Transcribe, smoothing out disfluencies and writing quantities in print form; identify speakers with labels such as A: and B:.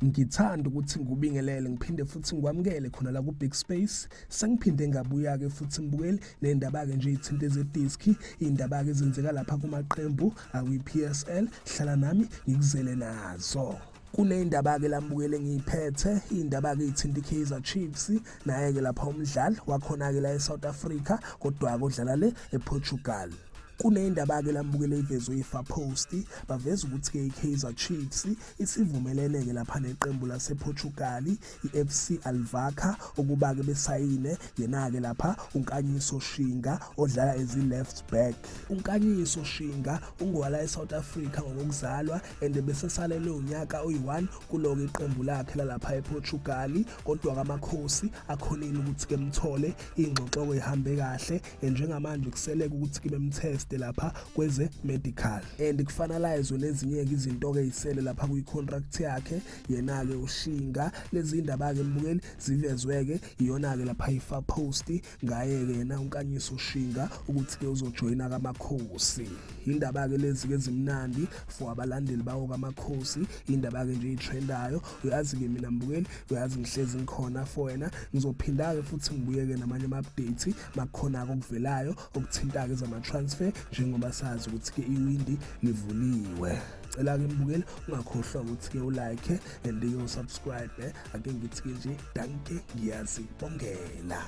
A: Ngithanda ukuthi ngikubingelele ngiphinde futhi ngikwamukele khona la ku-Big Space. Sengiphinde ngabuya-ke futhi mbukeli ney'ndaba-ke nje iy'thinte zediski, iy'ndaba-ke ezenzeka lapha kumaqembu akwi-PSL. Hlala nami ngikuzele nazo. Kuney'ndaba-ke la mbukeli engiyiphethe, iy'ndaba-ke ey'thinta i-Kaizer Chiefs, naye-ke lapha umdlali wakhona-ke la e-South Africa kodwa-ke odlala le ePortugal. Kuney'ndaba-ke la mbukeli eyivezwe yi-Far Post, baveza ukuthi-ke i-Kaizer Chiefs isivumelene-ke lapha neqembu lasePortugal i-FC Alvaca ukuba-ke besayine yena-ke lapha uNkanyiso Shinga odlala as i-left back. UNkanyiso Shinga ungowala eSouth Africa ngokuzalwa and besesalelwe unyaka oyi-1 kuloko iqembu lakhe lalapha ePortugal, kodwa kaMakhosi akhonile ukuthi ke mthole ingxoxo ihambe kahle. Njengamanje kuseleke ukuthi ke bemtheste lapha kweze medical and kufanalizwe nezinye-ke izinto-ke ey'sele lapha kwi-contract yakhe yena-ke uShinga. Lezi ndaba-ke mbukeli zivezwe-ke iyona-ke lapha iFar Post ngaye-ke yena uNkanyiso Shinga ukuthi-ke uzojoyina kaMakhosi. Indaba-ke lezi-ke ezimnandi for abalandeli bawo kaMakhosi, indaba-ke nje eyitrendayo. Uyazi-ke mina mbukeli, uyazi ngihlezi ngikhona for wena. Ngizophinda-ke futhi ngibuyeke namanye ama-updates makukhona-ke okuvelayo okuthinta-ke ezama-transfer, njengoba sazi ukuthi-ke iwindi livuliwe. Cela-ke mbukeli ungakhohlwa ukuthi-ke ulike and-ke usubscribe. Ake ngithi-ke nje danke, ngiyazibongela.